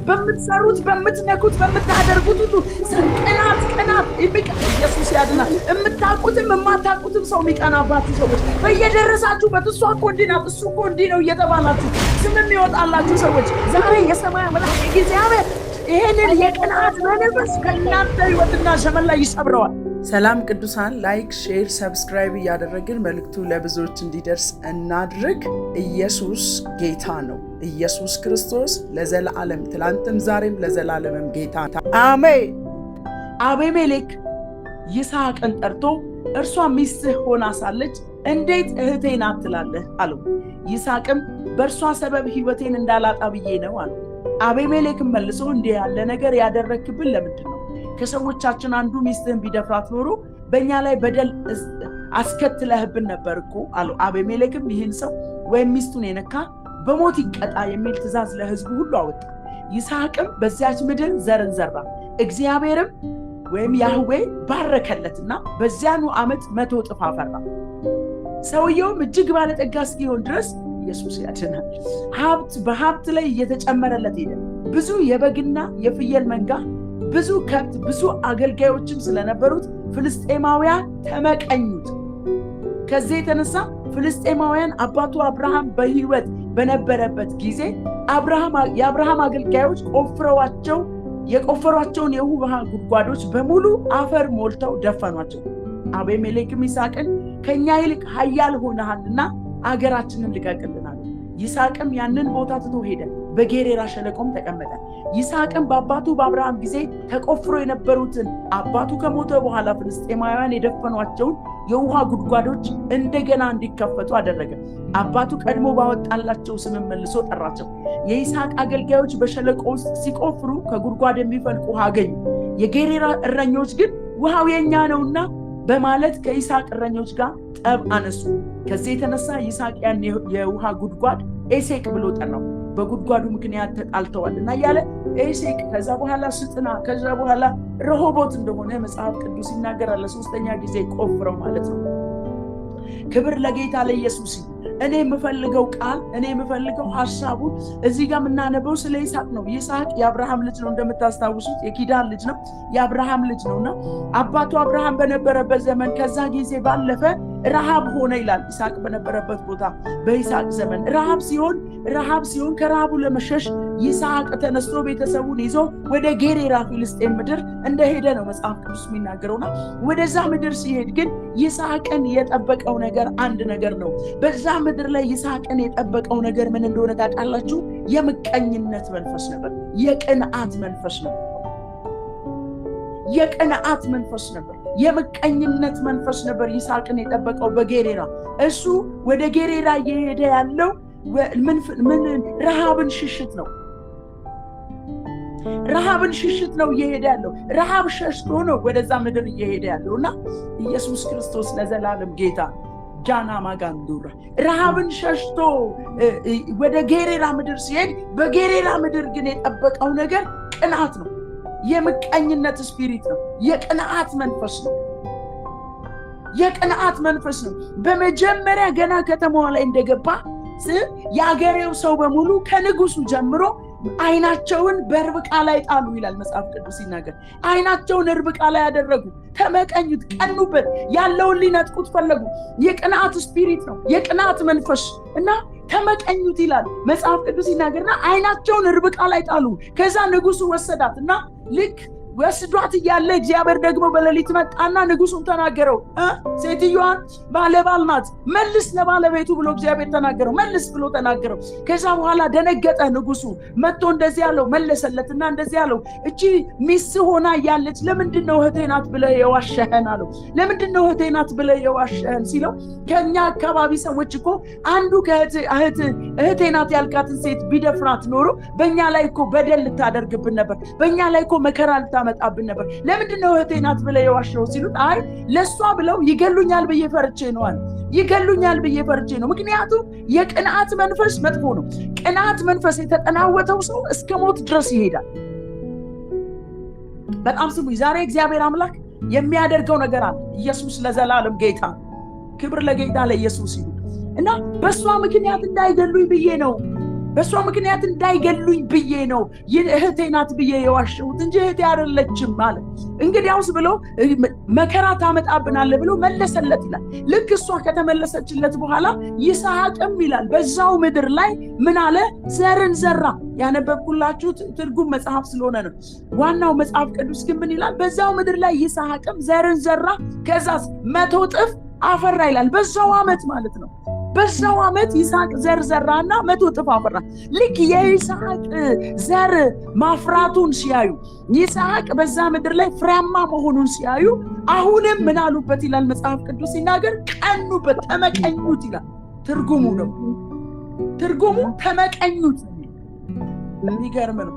በምትሰሩት፣ በምትነኩት፣ በምታደርጉት ሁሉ ቅናት ቅናት ኢየሱስ ያድናል። የምታውቁትም የማታውቁትም ሰው የሚቀናባችሁ ሰዎች በየደረሳችሁበት እሷ እኮ እንዲህ ናት፣ እሱ እኮ እንዲህ ነው እየተባላችሁ ስም የሚወጣላችሁ ሰዎች ዛሬ የሰማይ አምላክ እግዚአብሔር ይሄንን የቅናት መንፈስ ከእናንተ ሕይወትና ዘመን ላይ ይሰብረዋል። ሰላም ቅዱሳን፣ like፣ share፣ subscribe እያደረግን መልእክቱ ለብዙዎች እንዲደርስ እናድርግ። ኢየሱስ ጌታ ነው። ኢየሱስ ክርስቶስ ለዘላለም ትላንትም ዛሬም ለዘላለምም ጌታ። አሜን። አቤሜሌክ ይስሐቅን ጠርቶ እርሷ ሚስትህ ሆና ሳለች እንዴት እህቴ ናት ትላለህ? አለው። ይስሐቅም በእርሷ ሰበብ ሕይወቴን እንዳላጣ ብዬ ነው አለው። አቤሜሌክም መልሶ እንዲህ ያለ ነገር ያደረግክብን ለምንድን ነው? ከሰዎቻችን አንዱ ሚስትህን ቢደፍራት ኖሮ በእኛ ላይ በደል አስከትለህብን ነበር እኮ አለው። አቤሜሌክም ይህን ሰው ወይም ሚስቱን የነካ በሞት ይቀጣ የሚል ትእዛዝ ለሕዝቡ ሁሉ አወጣ። ይስሐቅም በዚያች ምድር ዘርን ዘራ። እግዚአብሔርም ወይም ያህዌ ባረከለትና በዚያኑ ዓመት 100 እጥፍ አፈራ። ሰውየውም እጅግ ባለጠጋ እስኪሆን ድረስ ኢየሱስ ያድናል። ሀብት በሀብት ላይ እየተጨመረለት ሄደ። ብዙ የበግና የፍየል መንጋ፣ ብዙ ከብት፣ ብዙ አገልጋዮችም ስለነበሩት ፍልስጤማውያን ተመቀኙት። ከዚህ የተነሳ ፍልስጤማውያን አባቱ አብርሃም በሕይወት በነበረበት ጊዜ የአብርሃም አገልጋዮች ቆፍረዋቸው የቆፈሯቸውን የውሃ ጉድጓዶች በሙሉ አፈር ሞልተው ደፈኗቸው። አቤሜሌክም ይስሐቅን ከእኛ ይልቅ ኃያል ሆነሃልና አገራችንን ልቀቅልን አለው። ይስሐቅም ያንን ቦታ ትቶ ሄደ፣ በጌሬራ ሸለቆም ተቀመጠ። ይስሐቅም በአባቱ በአብርሃም ጊዜ ተቆፍሮ የነበሩትን አባቱ ከሞተ በኋላ ፍልስጤማውያን የደፈኗቸውን የውሃ ጉድጓዶች እንደገና እንዲከፈቱ አደረገ። አባቱ ቀድሞ ባወጣላቸው ስምም መልሶ ጠራቸው። የይስሐቅ አገልጋዮች በሸለቆ ውስጥ ሲቆፍሩ ከጉድጓድ የሚፈልቅ ውሃ አገኙ። የጌሬራ እረኞች ግን ውሃው የኛ ነውና በማለት ከይስሐቅ እረኞች ጋር ጠብ አነሱ። ከዚህ የተነሳ ይስሐቅ ያን የውሃ ጉድጓድ ኤሴቅ ብሎ ጠራው። በጉድጓዱ ምክንያት ተጣልተዋልና እያለ ኤሴቅ፣ ከዛ በኋላ ስጥና፣ ከዛ በኋላ ረሆቦት እንደሆነ መጽሐፍ ቅዱስ ይናገራል። ለሶስተኛ ጊዜ ቆፍረው ማለት ነው። ክብር ለጌታ ለኢየሱስ ይሁን። እኔ የምፈልገው ቃል፣ እኔ የምፈልገው ሀሳቡ እዚህ ጋር የምናነበው ስለ ይስሐቅ ነው። ይስሐቅ የአብርሃም ልጅ ነው፣ እንደምታስታውሱት የኪዳን ልጅ ነው፣ የአብርሃም ልጅ ነው እና አባቱ አብርሃም በነበረበት ዘመን ከዛ ጊዜ ባለፈ ረሃብ ሆነ ይላል። ይስሐቅ በነበረበት ቦታ በይስሐቅ ዘመን ረሃብ ሲሆን ከረሃቡ ለመሸሽ ይስሐቅ ተነስቶ ቤተሰቡን ይዞ ወደ ጌሬራ ፊልስጤን ምድር እንደሄደ ነው መጽሐፍ ቅዱስ የሚናገረውና ወደዛ ምድር ሲሄድ ግን ይስሐቅን የጠበቀው ነገር አንድ ነገር ነው። በዛ ምድር ላይ ይስሐቅን የጠበቀው ነገር ምን እንደሆነ ታውቃላችሁ? የምቀኝነት መንፈስ ነበር። የቅንዓት መንፈስ ነበር። የቅንዓት መንፈስ ነበር። የምቀኝነት መንፈስ ነበር ይስሐቅን የጠበቀው በጌሬራ። እሱ ወደ ጌሬራ እየሄደ ያለው ምን ረሃብን ሽሽት ነው። ረሃብን ሽሽት ነው እየሄደ ያለው። ረሃብ ሸሽቶ ነው ወደዛ ምድር እየሄደ ያለው እና ኢየሱስ ክርስቶስ ለዘላለም ጌታ። ጃና ማጋንዱራ ረሃብን ሸሽቶ ወደ ጌሬራ ምድር ሲሄድ በጌሬራ ምድር ግን የጠበቀው ነገር ቅንዓት ነው። የምቀኝነት spirit ነው። የቅንዓት መንፈስ ነው። የቅንዓት መንፈስ ነው። በመጀመሪያ ገና ከተማዋ ላይ እንደገባ የአገሬው ሰው በሙሉ ከንጉሱ ጀምሮ አይናቸውን በርብቃ ላይ ጣሉ ይላል መጽሐፍ ቅዱስ ሲናገር። አይናቸውን ርብቃ ላይ ያደረጉ፣ ተመቀኙት፣ ቀኑበት፣ ያለውን ሊነጥቁት ፈለጉ። የቅንዓት spirit ነው፣ የቅንዓት መንፈስ እና ተመቀኙት ይላል መጽሐፍ ቅዱስ ሲናገርና አይናቸውን ርብቃ ላይ ጣሉ። ከዛ ንጉሱ ወሰዳት እና ልክ ወስዷት እያለ እግዚአብሔር ደግሞ በሌሊት መጣና ንጉሱን ተናገረው። ሴትዮዋን ባለባል ናት፣ መልስ ለባለቤቱ ብሎ እግዚአብሔር ተናገረው። መልስ ብሎ ተናገረው። ከዛ በኋላ ደነገጠ ንጉሱ። መጥቶ እንደዚህ አለው፣ መለሰለትና እንደዚህ አለው፣ እቺ ሚስት ሆና እያለች ለምንድን ነው እህቴ ናት ብለህ የዋሸኸን አለው። ለምንድን ነው እህቴ ናት ብለህ የዋሸኸን ሲለው፣ ከኛ አካባቢ ሰዎች እኮ አንዱ እህቴ ናት ያልካትን ሴት ቢደፍራት ኖሮ በእኛ ላይ እኮ በደል ልታደርግብን ነበር፣ በእኛ ላይ እኮ መከራ ልታመጣብን ነበር። ለምንድን ነው እህቴ ናት ብለህ የዋሸኸው ሲሉት፣ አይ ለእሷ ብለው ይገሉኛል ብዬ ፈርቼ ነው አለ። ይገሉኛል ብዬ ፈርቼ ነው። ምክንያቱም የቅንዓት መንፈስ መጥፎ ነው። ቅንዓት መንፈስ የተጠናወተው ሰው እስከ ሞት ድረስ ይሄዳል። በጣም ስሙኝ፣ ዛሬ እግዚአብሔር አምላክ የሚያደርገው ነገር አለ። ኢየሱስ ለዘላለም ጌታ። ክብር ለጌታ ለኢየሱስ ይሁን እና በእሷ ምክንያት እንዳይገሉኝ ብዬ ነው። በእሷ ምክንያት እንዳይገሉኝ ብዬ ነው እህቴ ናት ብዬ የዋሸሁት እንጂ እህቴ አይደለችም አለ። እንግዲያውስ ብሎ መከራ ታመጣብናለህ ብሎ መለሰለት ይላል። ልክ እሷ ከተመለሰችለት በኋላ ይስሐቅም ይላል በዛው ምድር ላይ ምን አለ? ዘርን ዘራ። ያነበብኩላችሁ ትርጉም መጽሐፍ ስለሆነ ነው። ዋናው መጽሐፍ ቅዱስ ግን ምን ይላል? በዛው ምድር ላይ ይስሐቅም ዘርን ዘራ፣ ከዛስ 100 እጥፍ አፈራ ይላል። በዛው ዓመት ማለት ነው። በዛው ዓመት ይስሐቅ ዘር ዘራና 100 እጥፍ አፈራ። ልክ የይስሐቅ ዘር ማፍራቱን ሲያዩ፣ ይስሐቅ በዛ ምድር ላይ ፍሬያማ መሆኑን ሲያዩ አሁንም ምን አሉበት ይላል መጽሐፍ ቅዱስ ሲናገር፣ ቀኑበት፣ ተመቀኙት ይላል። ትርጉሙ ነው። ትርጉሙ ተመቀኙት። የሚገርም ነው።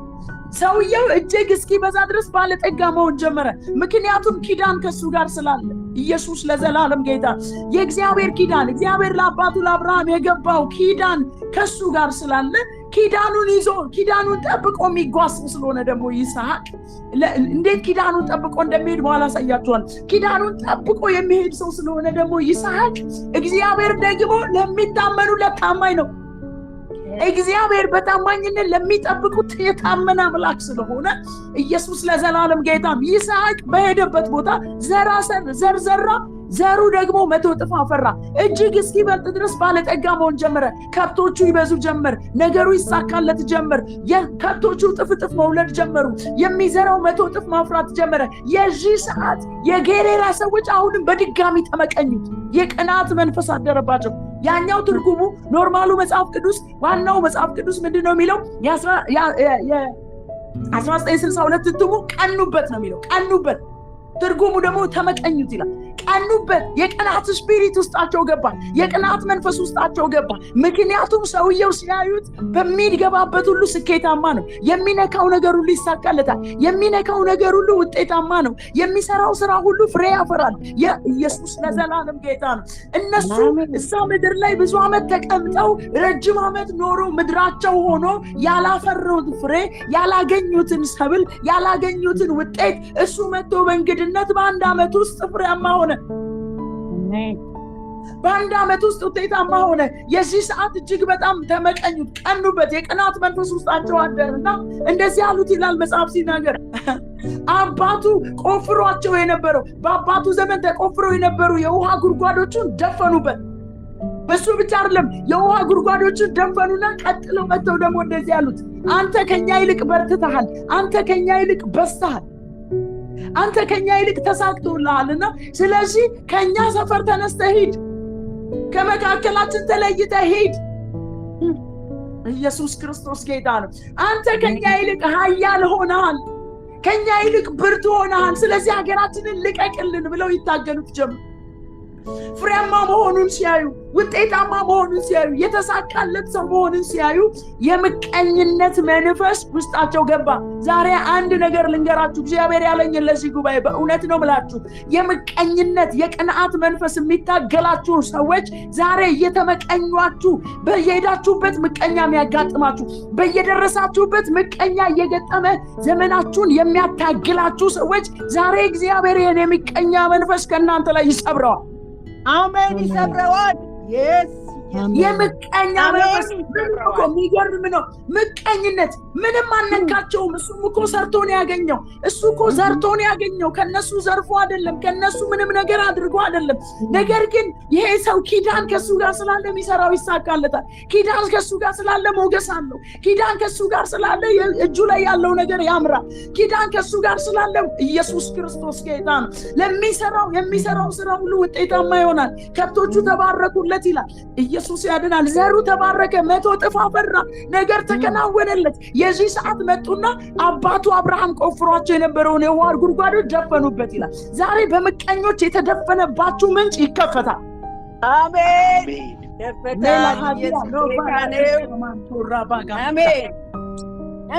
ሰውየው እጅግ እስኪበዛ ድረስ ባለጠጋ መሆን ጀመረ። ምክንያቱም ኪዳን ከሱ ጋር ስላለ። ኢየሱስ ለዘላለም ጌታ። የእግዚአብሔር ኪዳን፣ እግዚአብሔር ለአባቱ ለአብርሃም የገባው ኪዳን ከሱ ጋር ስላለ፣ ኪዳኑን ይዞ ኪዳኑን ጠብቆ የሚጓዝ ስለሆነ ደግሞ ይስሐቅ እንዴት ኪዳኑን ጠብቆ እንደሚሄድ በኋላ አሳያችኋል። ኪዳኑን ጠብቆ የሚሄድ ሰው ስለሆነ ደግሞ ይስሐቅ፣ እግዚአብሔር ደግሞ ለሚታመኑለት ታማኝ ነው። እግዚአብሔር በታማኝነት ለሚጠብቁት የታመነ አምላክ ስለሆነ ኢየሱስ ለዘላለም ጌታም። ይስሐቅ በሄደበት ቦታ ዘር ዘራ፣ ዘሩ ደግሞ 100 እጥፍ አፈራ። እጅግ እስኪበልጥ ድረስ ባለጠጋ መሆን ጀመረ። ከብቶቹ ይበዙ ጀመር። ነገሩ ይሳካለት ጀመር። ከብቶቹ እጥፍ እጥፍ መውለድ ጀመሩ። የሚዘራው 100 እጥፍ ማፍራት ጀመረ። የዚህ ሰዓት የጌሬራ ሰዎች አሁንም በድጋሚ ተመቀኙት። የቅናት መንፈስ አደረባቸው። ያኛው ትርጉሙ normal ኡ መጽሐፍ ቅዱስ፣ ዋናው መጽሐፍ ቅዱስ ምንድን ነው የሚለው? የ1962 እትሙ ቀኑበት ነው የሚለው። ቀኑበት። ትርጉሙ ደግሞ ተመቀኙት ይላል። ቀኑበት። የቅናት spirit ውስጣቸው ገባ። የቅናት መንፈስ ውስጣቸው ገባ። ምክንያቱም ሰውየው ሲያዩት በሚገባበት ሁሉ ስኬታማ ነው። የሚነካው ነገር ሁሉ ይሳካለታል። የሚነካው ነገር ሁሉ ውጤታማ ነው። የሚሰራው ስራ ሁሉ ፍሬ ያፈራል። ኢየሱስ ለዘላለም ጌታ ነው። እነሱ እዛ ምድር ላይ ብዙ ዓመት ተቀምጠው፣ ረጅም ዓመት ኖሮ፣ ምድራቸው ሆኖ ያላፈሩት ፍሬ፣ ያላገኙትን ሰብል፣ ያላገኙትን ውጤት እሱ መጥቶ በእንግድነት በአንድ ዓመት ውስጥ ፍሬያማ ሆነ። በአንድ ዓመት ውስጥ ውጤታማ ሆነ። የዚህ ሰዓት እጅግ በጣም ተመቀኙት፣ ቀኑበት። የቅናት መንፈስ ውስጣቸው አደረና እንደዚህ አሉት ይላል መጽሐፍ ሲናገር፣ አባቱ ቆፍሯቸው የነበረው፣ በአባቱ ዘመን ተቆፍረው የነበሩ የውሃ ጉድጓዶቹን ደፈኑበት። እሱ ብቻ አይደለም፣ የውሃ ጉድጓዶችን ደፈኑና ቀጥለው መጥተው ደግሞ እንደዚህ አሉት፣ አንተ ከኛ ይልቅ በርትተሃል፣ አንተ ከኛ ይልቅ በዝተሃል፣ አንተ ከኛ ይልቅ ተሳክቶልሃልና ስለዚህ ከኛ ሰፈር ተነስተህ ሂድ፣ ከመካከላችን ተለይተህ ሂድ። ኢየሱስ ክርስቶስ ጌታ ነው። አንተ ከኛ ይልቅ ኃያል ሆነሃል፣ ከኛ ይልቅ ብርቱ ሆነሃል፣ ስለዚህ ሀገራችንን ልቀቅልን ብለው ይታገሉት ጀመር። ፍሬያማ መሆኑን ሲያዩ፣ ውጤታማ መሆኑን ሲያዩ፣ የተሳካለት ሰው መሆኑን ሲያዩ የምቀኝነት መንፈስ ውስጣቸው ገባ። ዛሬ አንድ ነገር ልንገራችሁ፣ እግዚአብሔር ያለኝን ለዚህ ጉባኤ። በእውነት ነው ምላችሁ፣ የምቀኝነት የቅንዓት መንፈስ የሚታገላችሁ ሰዎች፣ ዛሬ እየተመቀኟችሁ፣ በየሄዳችሁበት ምቀኛ የሚያጋጥማችሁ፣ በየደረሳችሁበት ምቀኛ እየገጠመ ዘመናችሁን የሚያታግላችሁ ሰዎች፣ ዛሬ እግዚአብሔር ይህን የምቀኛ መንፈስ ከእናንተ ላይ ይሰብረዋል። አሜን፣ ይሰብረዋል። Yes. የምቀኛ መንፈስ እኮ የሚገርም ነው። ምቀኝነት ምንም አልነካቸውም። እሱም እኮ ሰርቶ ነው ያገኘው። እሱ እኮ ዘርቶ ነው ያገኘው። ከነሱ ዘርፎ አይደለም፣ ከነሱ ምንም ነገር አድርጎ አይደለም። ነገር ግን ይሄ ሰው ኪዳን ከሱ ጋር ስላለ የሚሰራው ይሳካለታል። ኪዳን ከሱ ጋር ስላለ ሞገስ አለው። ኪዳን ከሱ ጋር ስላለ እጁ ላይ ያለው ነገር ያምራል። ኪዳን ከሱ ጋር ስላለ፣ ኢየሱስ ክርስቶስ ጌታ ነው። ለሚሰራው የሚሰራው ስራ ሁሉ ውጤታማ ይሆናል። ከብቶቹ ተባረኩለት ይላል። ኢየሱስ ያድናል። ዘሩ ተባረከ፣ 100 እጥፍ አፈራ፣ ነገር ተከናወነለት። የዚህ ሰዓት መጡና አባቱ አብርሃም ቆፍሯቸው የነበረውን የውሃ ጉድጓዶች ደፈኑበት ይላል። ዛሬ በምቀኞች የተደፈነባችሁ ምንጭ ይከፈታል። አሜን። ይከፈታል። አሜን።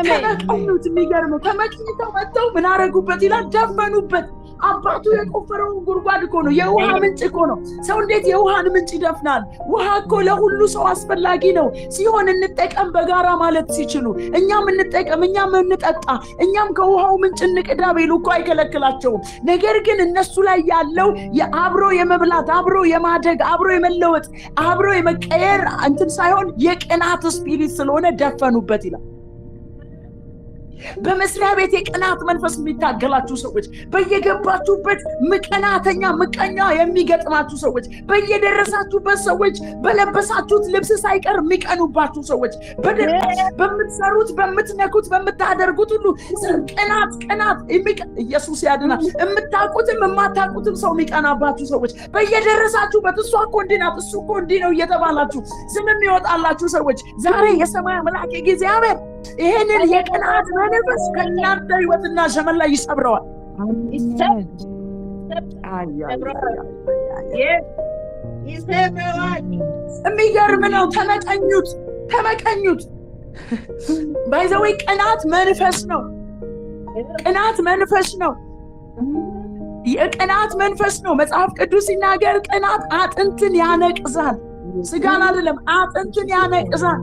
ተመቀኙት። የሚገርመው ተመቅኝተው መጥተው ምን አረጉበት ይላል? ደፈኑበት። አባቱ የቆፈረውን ጉድጓድ እኮ ነው፣ የውሃ ምንጭ እኮ ነው። ሰው እንዴት የውሃን ምንጭ ይደፍናል? ውሃ እኮ ለሁሉ ሰው አስፈላጊ ነው። ሲሆን እንጠቀም በጋራ ማለት ሲችሉ እኛም እንጠቀም፣ እኛም እንጠጣ፣ እኛም ከውሃው ምንጭ እንቅዳ ቢሉ እኮ አይከለክላቸውም። ነገር ግን እነሱ ላይ ያለው የአብሮ የመብላት፣ አብሮ የማደግ፣ አብሮ የመለወጥ፣ አብሮ የመቀየር እንትን ሳይሆን የቅናት spirit ስለሆነ ደፈኑበት ይላል። በመስሪያ ቤት የቅናት መንፈስ የሚታገላችሁ ሰዎች፣ በየገባችሁበት ምቀናተኛ ምቀኛ የሚገጥማችሁ ሰዎች፣ በየደረሳችሁበት ሰዎች በለበሳችሁት ልብስ ሳይቀር የሚቀኑባችሁ ሰዎች፣ በምትሰሩት፣ በምትነኩት፣ በምታደርጉት ሁሉ ቅናት ቅናት ኢየሱስ ያድናል። የምታውቁትም የማታውቁትም ሰው የሚቀናባችሁ ሰዎች፣ በየደረሳችሁበት እሷ እኮ እንዲህ ናት፣ እሱ እኮ እንዲህ ነው እየተባላችሁ ስም የሚወጣላችሁ ሰዎች፣ ዛሬ የሰማይ አምላክ እግዚአብሔር ይሄንን የቅናት መንፈስ ከእናንተ ህይወትና ዘመን ላይ ይሰብረዋል። ይሰብረዋል። የሚገርም ነው። ተመቀኙት፣ ተመቀኙት። By the way ቅናት መንፈስ ነው። ቅናት መንፈስ ነው። የቅናት መንፈስ ነው። መጽሐፍ ቅዱስ ሲናገር ቅናት አጥንትን ያነቅዛል። ስጋን አይደለም፣ አጥንትን ያነቅዛል።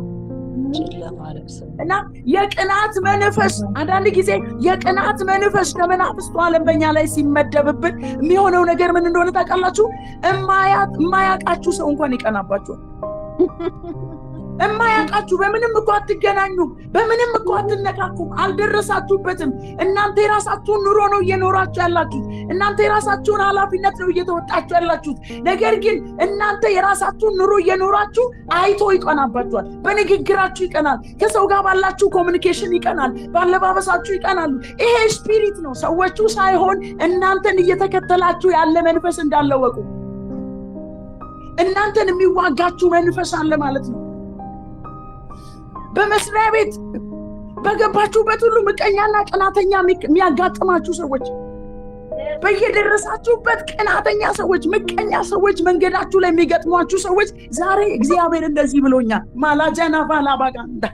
እና የቅናት መንፈስ አንዳንድ ጊዜ የቅናት መንፈስ ከመናፍስቱ ዓለም በእኛ ላይ ሲመደብብን የሚሆነው ነገር ምን እንደሆነ ታውቃላችሁ? የማያውቃችሁ ሰው እንኳን ይቀናባችኋል። እማያውቃችሁ፣ በምንም እኮ አትገናኙም፣ በምንም እኮ አትነካኩም፣ አልደረሳችሁበትም። እናንተ የራሳችሁን ኑሮ ነው እየኖራችሁ ያላችሁት። እናንተ የራሳችሁን ኃላፊነት ነው እየተወጣችሁ ያላችሁት። ነገር ግን እናንተ የራሳችሁን ኑሮ እየኖራችሁ አይቶ ይቀናባችኋል። በንግግራችሁ ይቀናል። ከሰው ጋር ባላችሁ communication ይቀናል። ባለባበሳችሁ ይቀናሉ። ይሄ spirit ነው። ሰዎቹ ሳይሆን እናንተን እየተከተላችሁ ያለ መንፈስ እንዳለ እወቁ። እናንተን የሚዋጋችሁ መንፈስ አለ ማለት ነው። በመስሪያ ቤት በገባችሁበት ሁሉ ምቀኛና ቅናተኛ የሚያጋጥማችሁ ሰዎች፣ በየደረሳችሁበት ቅናተኛ ሰዎች፣ ምቀኛ ሰዎች መንገዳችሁ ላይ የሚገጥሟችሁ ሰዎች፣ ዛሬ እግዚአብሔር እንደዚህ ብሎኛል። ማላጃና ባላባጋንዳ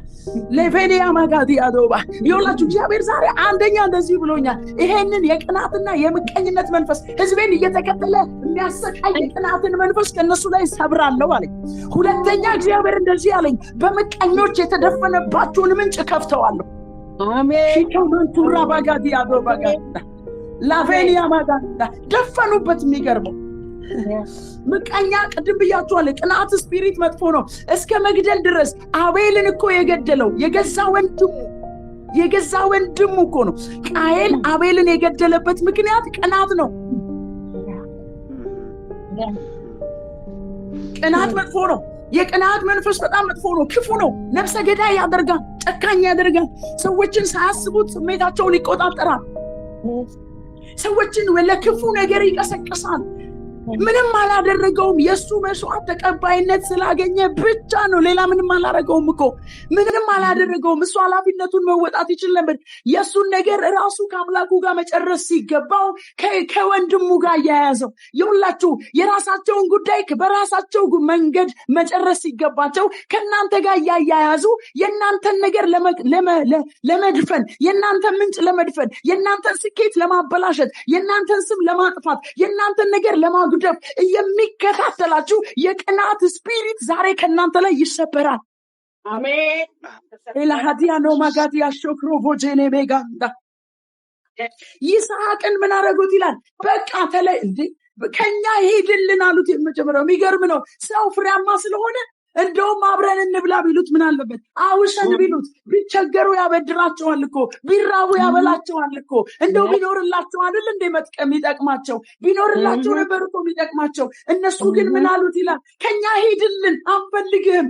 ሌቬኒያ ማጋዲ አዶባ ይኸውላችሁ፣ እግዚአብሔር ዛሬ አንደኛ እንደዚህ ብሎኛል። ይሄንን የቅናትና የምቀኝነት መንፈስ፣ ህዝቤን እየተከተለ የሚያሰቃይ የቅናትን መንፈስ ከእነሱ ላይ ሰብራለሁ አለኝ። ሁለተኛ እግዚአብሔር እንደዚህ አለኝ፣ በምቀኞች የተደፈነባችሁን ምንጭ ከፍተዋለሁ። ሺካማንቱራ ባጋዲ አዶባ ላቬኒያ ማጋዳ ደፈኑበት። የሚገርመው ምቀኛ፣ ቅድም ብያችኋለሁ፣ ቅናት spirit መጥፎ ነው። እስከ መግደል ድረስ። አቤልን እኮ የገደለው የገዛ ወንድሙ፣ የገዛ ወንድሙ እኮ ነው። ቃየል አቤልን የገደለበት ምክንያት ቅናት ነው። ቅናት መጥፎ ነው። የቅናት መንፈስ በጣም መጥፎ ነው፣ ክፉ ነው። ነፍሰ ገዳይ ያደርጋል፣ ጨካኝ ያደርጋል። ሰዎችን ሳያስቡት ስሜታቸውን ይቆጣጠራል። ሰዎችን ለክፉ ነገር ይቀሰቅሳል። ምንም አላደረገውም። የእሱ መስዋዕት ተቀባይነት ስላገኘ ብቻ ነው። ሌላ ምንም አላደረገውም እኮ፣ ምንም አላደረገውም። እሱ ኃላፊነቱን መወጣት ይችል ነበር። የእሱን ነገር ራሱ ከአምላኩ ጋር መጨረስ ሲገባው ከወንድሙ ጋር እያያዘው፣ የሁላችሁ የራሳቸውን ጉዳይ በራሳቸው መንገድ መጨረስ ሲገባቸው ከእናንተ ጋር እያያያዙ የእናንተን ነገር ለመድፈን፣ የእናንተን ምንጭ ለመድፈን፣ የእናንተን ስኬት ለማበላሸት፣ የእናንተን ስም ለማጥፋት፣ የእናንተን ነገር ለማጉደፍ የሚከታተላችሁ የቅናት spirit ዛሬ ከእናንተ ላይ ይሰበራል። አሜን። ኤላሃዲያ ነው ማጋዲያ ሾክሮ ቦጄኔ ሜጋንዳ። ይስሐቅን ምን አደረጉት ይላል። በቃ ተለይ እንዴ፣ ከኛ ይሄድልን አሉት። የመጀመሪያው የሚገርም ነው። ሰው ፍሬያማ ስለሆነ እንደውም አብረን እንብላ ቢሉት ምን አለበት? አውሰን ቢሉት፣ ቢቸገሩ ያበድራቸዋል እኮ፣ ቢራቡ ያበላቸዋል እኮ። እንደው ቢኖርላቸው አይደል እንደ መጥቀም የሚጠቅማቸው? ቢኖርላቸው ነበር እኮ የሚጠቅማቸው። እነሱ ግን ምን አሉት ይላል፣ ከኛ ሂድልን፣ አንፈልግህም፣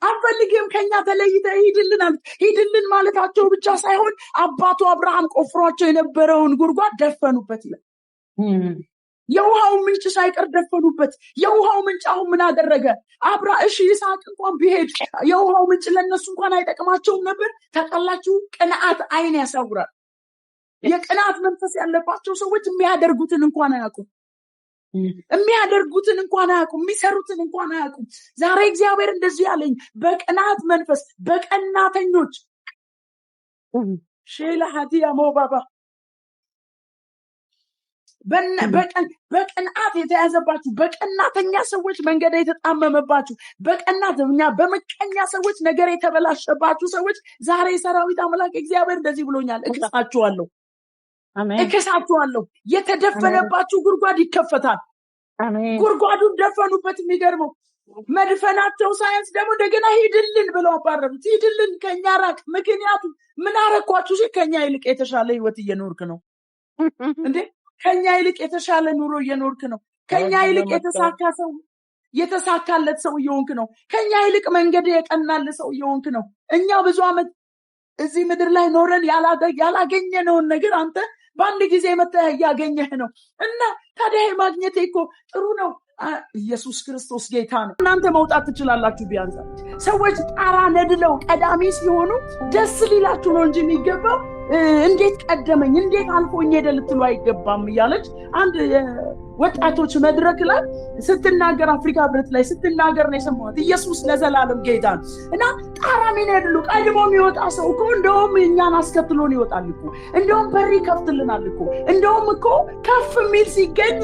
አንፈልግህም፣ ከኛ ተለይተህ ሂድልን አሉት። ሂድልን ማለታቸው ብቻ ሳይሆን አባቱ አብርሃም ቆፍሯቸው የነበረውን ጉድጓድ ደፈኑበት ይላል። የውሃው ምንጭ ሳይቀር ደፈኑበት። የውሃው ምንጭ አሁን ምን አደረገ? አብራ እሺ ይስሐቅ እንኳን ቢሄድ የውሃው ምንጭ ለእነሱ እንኳን አይጠቅማቸውም ነበር። ታውቃላችሁ፣ ቅንዓት አይን ያሳውራል። የቅንዓት መንፈስ ያለባቸው ሰዎች የሚያደርጉትን እንኳን አያውቁም። የሚያደርጉትን እንኳን አያውቁም። የሚሰሩትን እንኳን አያውቁም። ዛሬ እግዚአብሔር እንደዚህ ያለኝ፣ በቅናት መንፈስ፣ በቀናተኞች ሼላ ሀዲያ ሞባባ በቅንዓት የተያዘባችሁ፣ በቀናተኛ ሰዎች መንገድ የተጣመመባችሁ፣ በቀናተኛ በምቀኛ ሰዎች ነገር የተበላሸባችሁ ሰዎች ዛሬ ሰራዊት አምላክ እግዚአብሔር እንደዚህ ብሎኛል፣ እክሳችኋለሁ፣ እክሳችኋለሁ። የተደፈነባችሁ ጉድጓድ ይከፈታል። ጉድጓዱን ደፈኑበት። የሚገርመው መድፈናቸው ሳያንስ ደግሞ እንደገና ሂድልን ብለው አባረሩት። ሂድልን፣ ከኛ ራቅ። ምክንያቱም ምን አረኳችሁ ሲል ከኛ ይልቅ የተሻለ ህይወት እየኖርክ ነው እንዴ? ከኛ ይልቅ የተሻለ ኑሮ እየኖርክ ነው። ከኛ ይልቅ የተሳካ ሰው የተሳካለት ሰው እየሆንክ ነው። ከኛ ይልቅ መንገድ የቀናል ሰው እየሆንክ ነው። እኛ ብዙ ዓመት እዚህ ምድር ላይ ኖረን ያላገኘነውን ነገር አንተ በአንድ ጊዜ መተህ እያገኘህ ነው። እና ታዲያ ማግኘቴ እኮ ጥሩ ነው። ኢየሱስ ክርስቶስ ጌታ ነው። እናንተ መውጣት ትችላላችሁ። ቢያንስ ሰዎች ጣራ ነድለው ቀዳሚ ሲሆኑ ደስ ሊላችሁ ነው እንጂ የሚገባው እንዴት ቀደመኝ እንዴት አልፎኝ ሄደ ልትሉ አይገባም እያለች አንድ ወጣቶች መድረክ ላይ ስትናገር፣ አፍሪካ ህብረት ላይ ስትናገር ነው የሰማሁት። ኢየሱስ ለዘላለም ጌታ ነው። እና ጣራ የሚነድሉ ቀድሞ የሚወጣ ሰው እኮ እንደውም እኛን አስከትሎን ይወጣል እኮ፣ እንደውም በር ይከፍትልናል እኮ፣ እንደውም እኮ ከፍ የሚል ሲገኝ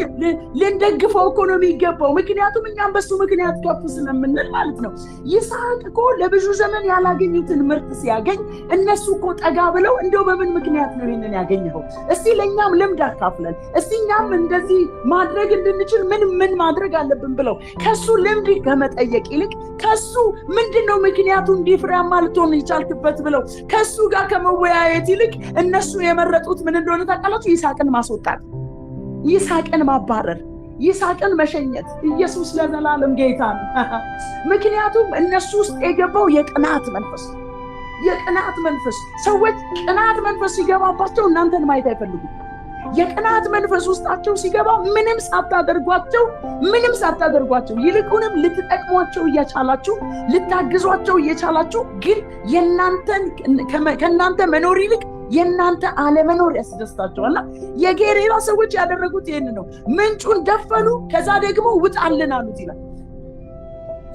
ልንደግፈው እኮ ነው የሚገባው። ምክንያቱም እኛም በሱ ምክንያት ከፍ ስለምንል ማለት ነው። ይስሐቅ እኮ ለብዙ ዘመን ያላገኙትን ምርት ሲያገኝ እነሱ እኮ ጠጋ ብለው እንደው በምን ምክንያት ነው ይህንን ያገኘኸው? እስቲ ለእኛም ልምድ አካፍለን፣ እስቲ እኛም እንደዚህ ማድረግ እንድንችል ምን ምን ማድረግ አለብን ብለው ከሱ ልምድ ከመጠየቅ ይልቅ ከሱ ምንድነው ምክንያቱ እንዲህ ፍሬያማ ልትሆን የቻልክበት ብለው ከሱ ጋር ከመወያየት ይልቅ እነሱ የመረጡት ምን እንደሆነ ታውቃላችሁ? ይስሐቅን ማስወጣት፣ ይስሐቅን ማባረር፣ ይስሐቅን መሸኘት። ኢየሱስ ለዘላለም ጌታ ነው። ምክንያቱም እነሱ ውስጥ የገባው የቅናት መንፈስ፣ የቅናት መንፈስ። ሰዎች ቅናት መንፈስ ሲገባባቸው እናንተን ማየት አይፈልጉም። የቅናት መንፈስ ውስጣቸው ሲገባ ምንም ሳታደርጓቸው ይልቁንም ልትጠቅሟቸው እየቻላችሁ ልታግዟቸው እየቻላችሁ ግን ከእናንተ መኖር ይልቅ የእናንተ አለመኖር ያስደስታቸዋልና የጌሬራ ሰዎች ያደረጉት ይህን ነው። ምንጩን ደፈኑ፣ ከዛ ደግሞ ውጣልን አሉት ይላል።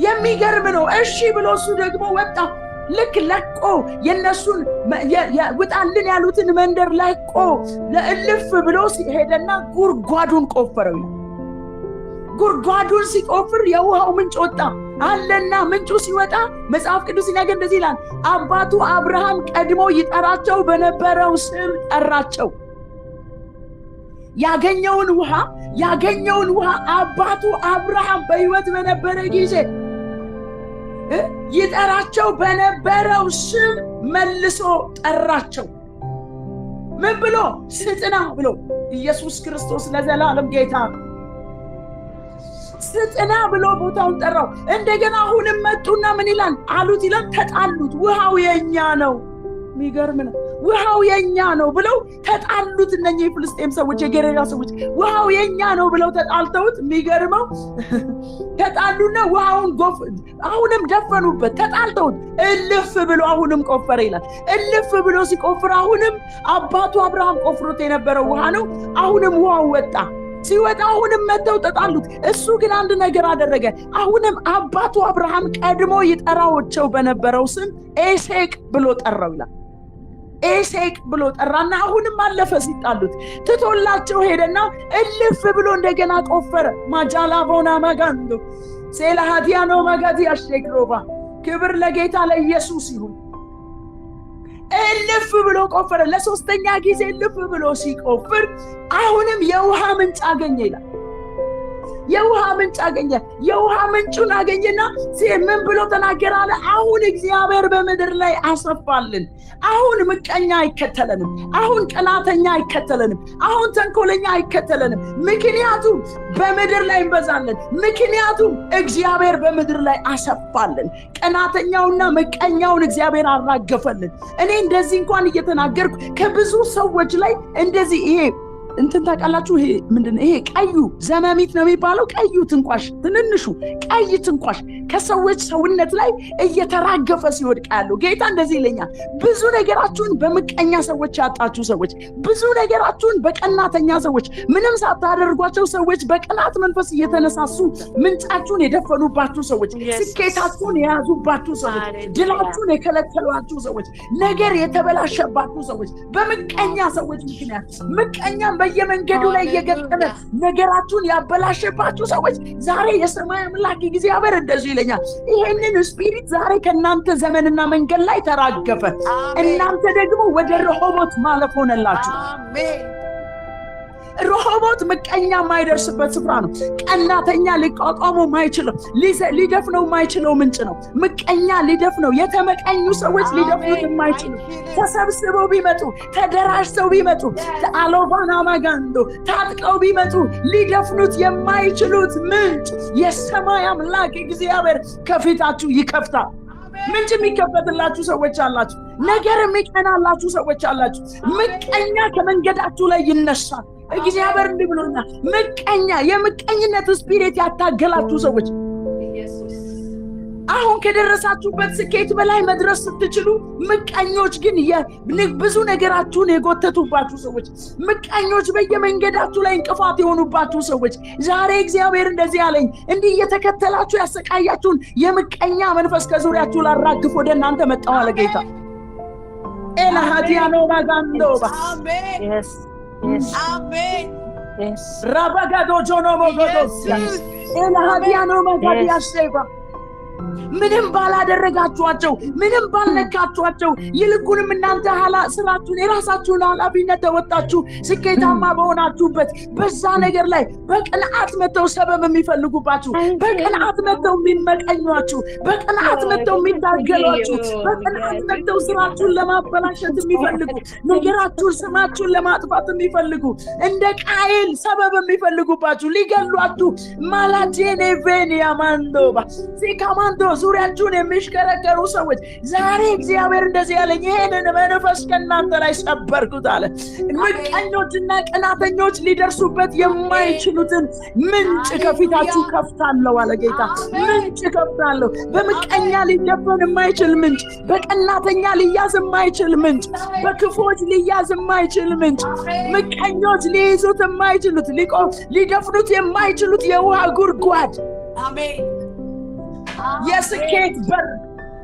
የሚገርም ነው። እሺ ብሎ እሱ ደግሞ ወጣ። ልክ ለቆ የነሱን ውጣልን ያሉትን መንደር ለቆ ለእልፍ ብሎ ሄደና ጉድጓዱን ቆፈረው ይላል። ጉድጓዱን ሲቆፍር የውሃው ምንጭ ወጣ አለና ምንጩ ሲወጣ መጽሐፍ ቅዱስ ሲናገር እንደዚህ ይላል፣ አባቱ አብርሃም ቀድሞ ይጠራቸው በነበረው ስም ጠራቸው። ያገኘውን ውሃ አባቱ አብርሃም በሕይወት በነበረ ጊዜ ይጠራቸው በነበረው ስም መልሶ ጠራቸው። ምን ብሎ? ስጥና ብሎ። ኢየሱስ ክርስቶስ ለዘላለም ጌታ ነው። ስጥና ብሎ ቦታውን ጠራው። እንደገና አሁንም መጡና ምን ይላል አሉት ይላል፣ ተጣሉት። ውሃው የኛ ነው። የሚገርም ነው። ውሃው የኛ ነው ብለው ተጣሉት። እነኚህ የፍልስጤም ሰዎች፣ የጌሬራ ሰዎች ውሃው የኛ ነው ብለው ተጣልተውት፣ የሚገርመው ተጣሉና ውሃውን አሁንም ደፈኑበት። ተጣልተውት እልፍ ብሎ አሁንም ቆፈረ ይላል። እልፍ ብሎ ሲቆፍር አሁንም አባቱ አብርሃም ቆፍሮት የነበረው ውሃ ነው። አሁንም ውሃው ወጣ። ሲወጣ አሁንም መተው ተጣሉት። እሱ ግን አንድ ነገር አደረገ። አሁንም አባቱ አብርሃም ቀድሞ ይጠራቸው በነበረው ስም ኤሴቅ ብሎ ጠራው ይላል። ኤሴቅ ብሎ ጠራና አሁንም አለፈ። ሲጣሉት ትቶላቸው ሄደና እልፍ ብሎ እንደገና ቆፈረ። ማጃላቦና ማጋንዶ ሴላሃቲያኖ ማጋቲ አሽቴክሮባ። ክብር ለጌታ ለኢየሱስ ይሁን። እልፍ ብሎ ቆፈረ። ለሶስተኛ ጊዜ እልፍ ብሎ ሲቆፍር አሁንም የውሃ ምንጭ አገኘ ይላል። የውሃ ምንጭ አገኘ። የውሃ ምንጩን አገኘና ምን ብሎ ተናገረ አለ፣ አሁን እግዚአብሔር በምድር ላይ አሰፋልን። አሁን ምቀኛ አይከተለንም። አሁን ቅናተኛ አይከተለንም። አሁን ተንኮለኛ አይከተለንም። ምክንያቱም በምድር ላይ እንበዛለን። ምክንያቱም እግዚአብሔር በምድር ላይ አሰፋልን። ቅናተኛውና ምቀኛውን እግዚአብሔር አራገፈልን። እኔ እንደዚህ እንኳን እየተናገርኩ ከብዙ ሰዎች ላይ እንደዚህ ይሄ እንትን ታውቃላችሁ፣ ይሄ ምንድነው? ይሄ ቀዩ ዘመሚት ነው የሚባለው። ቀዩ ትንኳሽ፣ ትንንሹ ቀይ ትንኳሽ ከሰዎች ሰውነት ላይ እየተራገፈ ሲወድቅ ያለው ጌታ እንደዚህ ይለኛል። ብዙ ነገራችሁን በምቀኛ ሰዎች ያጣችሁ ሰዎች፣ ብዙ ነገራችሁን በቀናተኛ ሰዎች፣ ምንም ሳታደርጓቸው ሰዎች በቅናት መንፈስ እየተነሳሱ ምንጫችሁን የደፈኑባችሁ ሰዎች፣ ስኬታችሁን የያዙባችሁ ሰዎች፣ ድላችሁን የከለከሏችሁ ሰዎች፣ ነገር የተበላሸባችሁ ሰዎች በምቀኛ ሰዎች ምክንያት ምቀኛም በየመንገዱ ላይ እየገጠመ ነገራችሁን ያበላሸባችሁ ሰዎች ዛሬ የሰማይ አምላክ እግዚአብሔር እንደዚሁ ይለኛል፣ ይሄንን spirit ዛሬ ከእናንተ ዘመንና መንገድ ላይ ተራገፈ። እናንተ ደግሞ ወደ ረሆቦት ማለፍ ሆነላችሁ። ረሆቦት ምቀኛ የማይደርስበት ስፍራ ነው። ቀናተኛ ሊቋቋመው ማይችለው፣ ሊደፍነው የማይችለው ምንጭ ነው። ምቀኛ ሊደፍነው፣ የተመቀኙ ሰዎች ሊደፍኑት የማይችሉ፣ ተሰብስበው ቢመጡ፣ ተደራጅተው ቢመጡ፣ አሎቫና ማጋንዶ ታጥቀው ቢመጡ ሊደፍኑት የማይችሉት ምንጭ የሰማይ አምላክ እግዚአብሔር ከፊታችሁ ይከፍታል። ምንጭ የሚከፈትላችሁ ሰዎች አላችሁ። ነገር የሚቀናላችሁ ሰዎች አላችሁ። ምቀኛ ከመንገዳችሁ ላይ ይነሳል። እግዚአብሔር እንዲህ ብሎኛል። ምቀኛ፣ የምቀኝነት spirit ያታገላችሁ ሰዎች፣ አሁን ከደረሳችሁበት ስኬት በላይ መድረስ ስትችሉ ምቀኞች ግን ብዙ ነገራችሁን የጎተቱባችሁ ሰዎች፣ ምቀኞች በየመንገዳችሁ ላይ እንቅፋት የሆኑባችሁ ሰዎች፣ ዛሬ እግዚአብሔር እንደዚህ አለኝ፣ እንዲህ እየተከተላችሁ ያሰቃያችሁን የምቀኛ መንፈስ ከዙሪያችሁ ላራግፍ ወደ እናንተ መጣሁ አለ ጌታ። ኤላሃዲያኖ ማጋንዶባ ራባጋዶ ጆኖ ሞጎዶስ ኤላሃዲያኖ ማጋዲያሼባ። ምንም ባላደረጋችኋቸው፣ ምንም ባልነካችኋቸው፣ ይልቁንም እናንተ ስራችሁን፣ የራሳችሁን ኃላፊነት ተወጣችሁ ስኬታማ በሆናችሁበት በዛ ነገር ላይ በቅንዓት መተው ሰበብ የሚፈልጉባችሁ፣ በቅንዓት መተው የሚመቀኟችሁ፣ በቅንዓት መተው የሚታገሏችሁ፣ በቅንዓት መተው ስራችሁን ለማበላሸት የሚፈልጉ፣ ነገራችሁን፣ ስማችሁን ለማጥፋት የሚፈልጉ፣ እንደ ቃየል ሰበብ የሚፈልጉባችሁ፣ ሊገሏችሁ ማላጄኔቬኒያ ማንዶባ ሲካማንዶ ዙሪያችሁን የሚሽከረከሩ ሰዎች፣ ዛሬ እግዚአብሔር እንደዚህ ያለኝ፣ ይሄንን መንፈስ ከእናንተ ላይ ሰበርኩት አለ። ምቀኞችና ቅናተኞች ሊደርሱበት የማይችሉትን ምንጭ ከፊታችሁ ከፍታለሁ አለ ጌታ። ምንጭ ከፍታለሁ። በምቀኛ ሊደፈን የማይችል ምንጭ፣ በቀናተኛ ሊያዝ የማይችል ምንጭ፣ በክፉዎች ሊያዝ የማይችል ምንጭ፣ ምቀኞች ሊይዙት የማይችሉት፣ ሊደፍኑት የማይችሉት የውሃ ጉድጓድ፣ የስኬት በር፣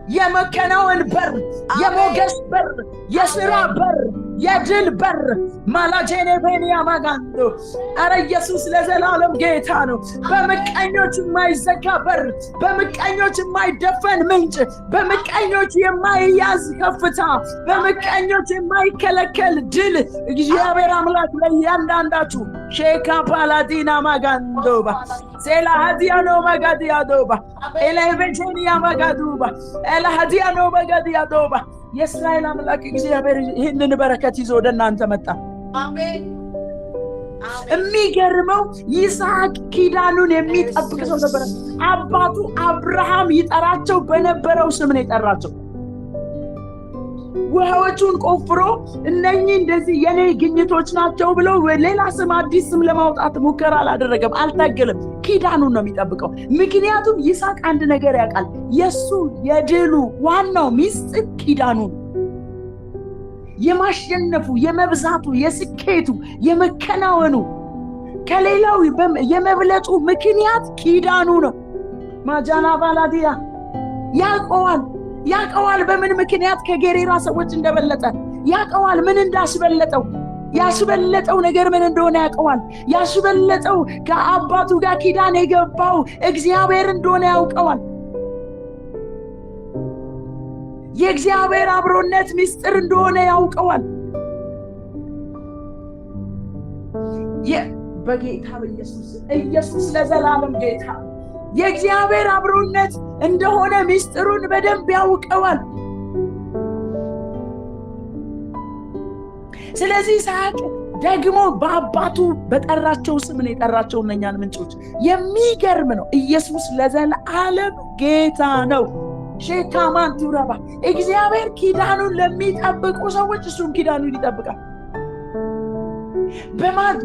የመከናወን በር፣ የሞገስ በር፣ የስራ በር፣ የድል በር። ማላጄኔ ቤንያ ማጋንዶ። አረ ኢየሱስ ለዘላለም ጌታ ነው። በምቀኞች የማይዘጋ በር፣ በምቀኞች የማይደፈን ምንጭ፣ በምቀኞች የማይያዝ ከፍታ፣ በምቀኞች የማይከለከል ድል እግዚአብሔር አምላክ ለእያንዳንዳችሁ ሼካ ፓላዲና ማጋንዶባ ሴላሃዲያኖ ማጋዲያዶባ ኤላይቬቼኒያ ማጋዱባ ኤላሃዲያኖ ማጋዲያዶባ። የእስራኤል አምላክ እግዚአብሔር ይህንን በረከት ይዞ ወደ እናንተ መጣ። የሚገርመው ይስሐቅ ኪዳኑን የሚጠብቅ ሰው ነበረ። አባቱ አብርሃም ይጠራቸው በነበረው ስም ነው የጠራቸው። ውሃዎቹን ቆፍሮ እነኚህ እንደዚህ የኔ ግኝቶች ናቸው ብሎ ሌላ ስም፣ አዲስ ስም ለማውጣት ሙከራ አላደረገም፣ አልታገለም። ኪዳኑን ነው የሚጠብቀው። ምክንያቱም ይስሐቅ አንድ ነገር ያውቃል። የሱ የድሉ ዋናው ሚስጥር ኪዳኑ ነው። የማሸነፉ፣ የመብዛቱ፣ የስኬቱ፣ የመከናወኑ፣ ከሌላው የመብለጡ ምክንያት ኪዳኑ ነው። ማጃና ባላዲያ ያውቀዋል፣ ያውቀዋል በምን ምክንያት ከጌሬራ ሰዎች እንደበለጠ ያውቀዋል። ምን እንዳስበለጠው፣ ያስበለጠው ነገር ምን እንደሆነ ያውቀዋል። ያስበለጠው ከአባቱ ጋር ኪዳን የገባው እግዚአብሔር እንደሆነ ያውቀዋል። የእግዚአብሔር አብሮነት ምስጢር እንደሆነ ያውቀዋል። በጌታ በኢየሱስ፣ ኢየሱስ ለዘላለም ጌታ። የእግዚአብሔር አብሮነት እንደሆነ ምስጢሩን በደንብ ያውቀዋል። ስለዚህ ይስሐቅ ደግሞ በአባቱ በጠራቸው ስም ነው የጠራቸው እነኛን ምንጮች። የሚገርም ነው። ኢየሱስ ለዘላለም ጌታ ነው። ሼካማን ቱረባ። እግዚአብሔር ኪዳኑን ለሚጠብቁ ሰዎች እሱም ኪዳኑን ይጠብቃል።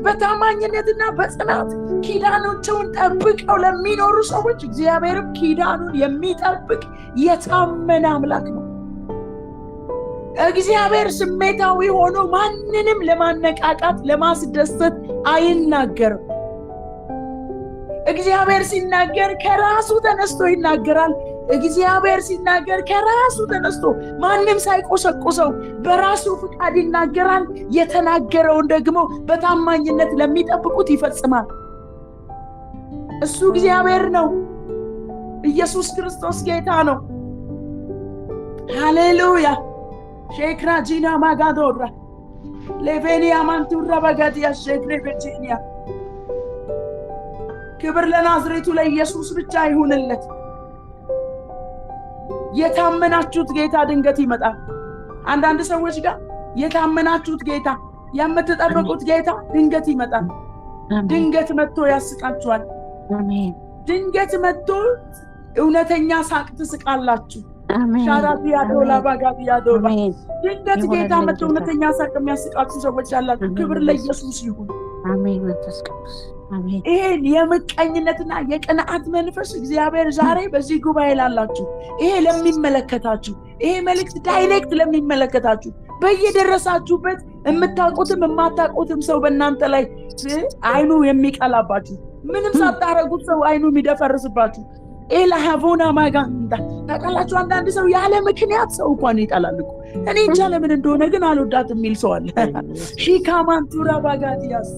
በታማኝነትና በጽናት ኪዳናቸውን ጠብቀው ለሚኖሩ ሰዎች እግዚአብሔርም ኪዳኑን የሚጠብቅ የታመነ አምላክ ነው። እግዚአብሔር ስሜታዊ ሆኖ ማንንም ለማነቃቃት፣ ለማስደሰት አይናገርም። እግዚአብሔር ሲናገር ከራሱ ተነስቶ ይናገራል። እግዚአብሔር ሲናገር ከራሱ ተነስቶ ማንም ሳይቆሰቁሰው በራሱ ፍቃድ ይናገራል። የተናገረውን ደግሞ በታማኝነት ለሚጠብቁት ይፈጽማል። እሱ እግዚአብሔር ነው። ኢየሱስ ክርስቶስ ጌታ ነው። ሃሌሉያ። ሼክራ ጂና ማጋዶራ ሌቬኒያ ማንቱራ በጋዲያ ሼክሬ ቬጂኒያ። ክብር ለናዝሬቱ ለኢየሱስ ብቻ ይሁንለት። የታመናችሁት ጌታ ድንገት ይመጣል። አንዳንድ ሰዎች ጋር የታመናችሁት ጌታ፣ የምትጠብቁት ጌታ ድንገት ይመጣል። ድንገት መጥቶ ያስቃችኋል። ድንገት መጥቶ እውነተኛ ሳቅ ትስቃላችሁ። ሻራቢያዶላ ባጋቢያዶባ። ድንገት ጌታ መጥቶ እውነተኛ ሳቅ የሚያስቃችሁ ሰዎች ያላችሁ፣ ክብር ለኢየሱስ ይሁን። አሜን። መንፈስ ቅዱስ አሜን። ይሄን የምቀኝነትና የቅንዓት መንፈስ እግዚአብሔር ዛሬ በዚህ ጉባኤ ላላችሁ፣ ይሄ ለሚመለከታችሁ፣ ይሄ መልእክት direct ለሚመለከታችሁ፣ በየደረሳችሁበት የምታውቁትም የማታውቁትም ሰው በእናንተ ላይ አይኑ የሚቀላባችሁ፣ ምንም ሳታረጉት ሰው አይኑ የሚደፈርስባችሁ፣ ኤላሃቮና ማጋንዳ። ታውቃላችሁ፣ አንዳንድ ሰው ያለ ምክንያት ሰው እንኳን ይጠላል እኮ። እኔ እንጃ ለምን እንደሆነ ግን አልወዳት የሚል ሰው አለ። ሺካማንቱራ ባጋዲያሴ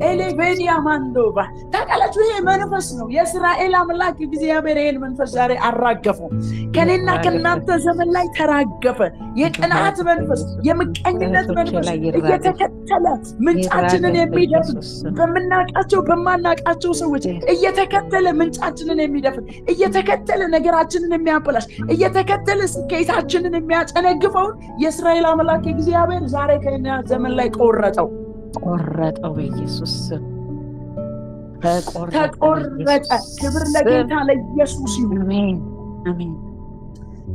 ኤሌቬኒያ ማንዶባ። ታውቃላችሁ፣ ይሄ መንፈስ ነው። የእስራኤል አምላክ እግዚአብሔር ይሄን መንፈስ ዛሬ አራገፈው። ከኔና ከእናንተ ዘመን ላይ ተራገፈ። የቅንዓት መንፈስ፣ የምቀኝነት መንፈስ እየተከተለ ምንጫችንን የሚደፍን፣ በምናውቃቸው በማናውቃቸው ሰዎች እየተከተለ ምንጫችንን የሚደፍን፣ እየተከተለ ነገራችንን የሚያበላሽ፣ እየተከተለ ስኬታችንን የሚያጨነግፈውን የእስራኤል አምላክ እግዚአብሔር ዛሬ ከኛ ዘመን ላይ ቆረጠው። ቆረጠው፣ በኢየሱስ ስም ተቆረጠ። ክብር ለጌታ ለኢየሱስ ይሁን። አሜን።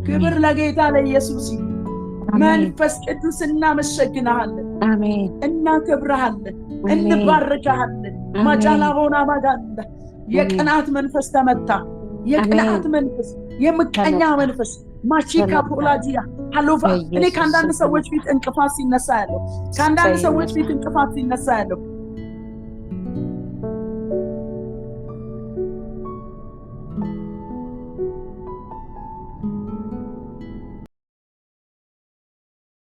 ክብር ለጌታ ለኢየሱስ ይሁን። መንፈስ ቅዱስ እናመሰግንሃለን፣ እናከብርሃለን፣ እንባርክሃለን። ማጫላቦና ማጋንዳ። የቅናት መንፈስ ተመታ። የቅንዓት መንፈስ፣ የምቀኛ መንፈስ ማቺካ ፖላጂያ ሀሎፋ። እኔ ከአንዳንድ ሰዎች ፊት እንቅፋት ሲነሳ ያለው፣ ከአንዳንድ ሰዎች ፊት እንቅፋት ሲነሳ ያለው